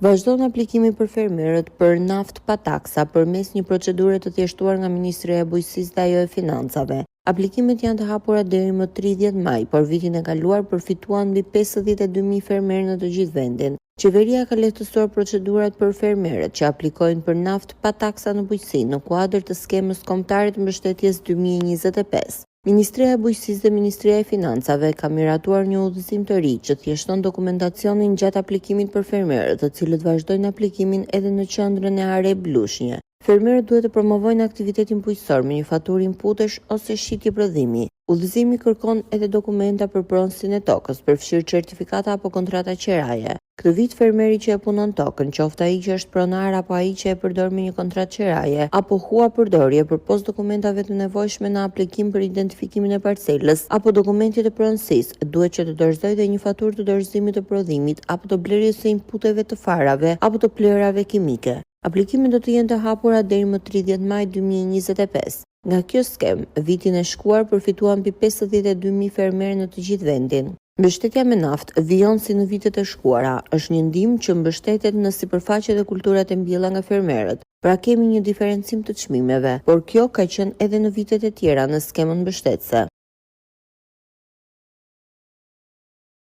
Vazhdon aplikimi për fermerët për naftë pa taksa përmes një procedure të thjeshtuar nga Ministria e Bujqësisë dhe ajo e Financave. Aplikimet janë të hapura deri më 30 maj, por vitin e kaluar përfituan mbi 52.000 fermerë në të gjithë vendin. Qeveria ka lehtësuar procedurat për fermerët që aplikojnë për naftë pa taksa në bujqësi në kuadër të skemës kombëtare të mbështetjes 2025. Ministria e Bujqësisë dhe Ministria e Financave ka miratuar një udhëzim të ri që thjeshton dokumentacionin gjatë aplikimit për fermerët, të cilët vazhdojnë aplikimin edhe në qendrën e Areb Lushnje. Fermerët duhet të promovojnë aktivitetin bujqësor me një faturë inputesh ose shitje prodhimi. Udhëzimi kërkon edhe dokumenta për pronësinë e tokës, përfshirë certifikata apo kontrata qeraje. Këtë vit fermeri që e punon tokën, qoftë ai që është pronar apo ai që e përdor me një kontratë qeraje, apo hua përdorje përpos dokumentave të nevojshme në aplikim për identifikimin e parcelës apo dokumentit të pronësisë, duhet që të dorëzojë dhe një faturë të dorëzimit të prodhimit apo të blerjes së inputeve të farave apo të plehrave kimike. Aplikimet do të jenë të hapura deri më 30 maj 2025. Nga kjo skemë, vitin e shkuar përfituan mbi 52.000 fermerë në të gjithë vendin. Mbështetja me naftë vijon si në vitet e shkuara, është një ndihmë që mbështetet në sipërfaqet dhe kulturat e mbjella nga fermerët. Pra kemi një diferencim të çmimeve, por kjo ka qenë edhe në vitet e tjera në skemën mbështetëse.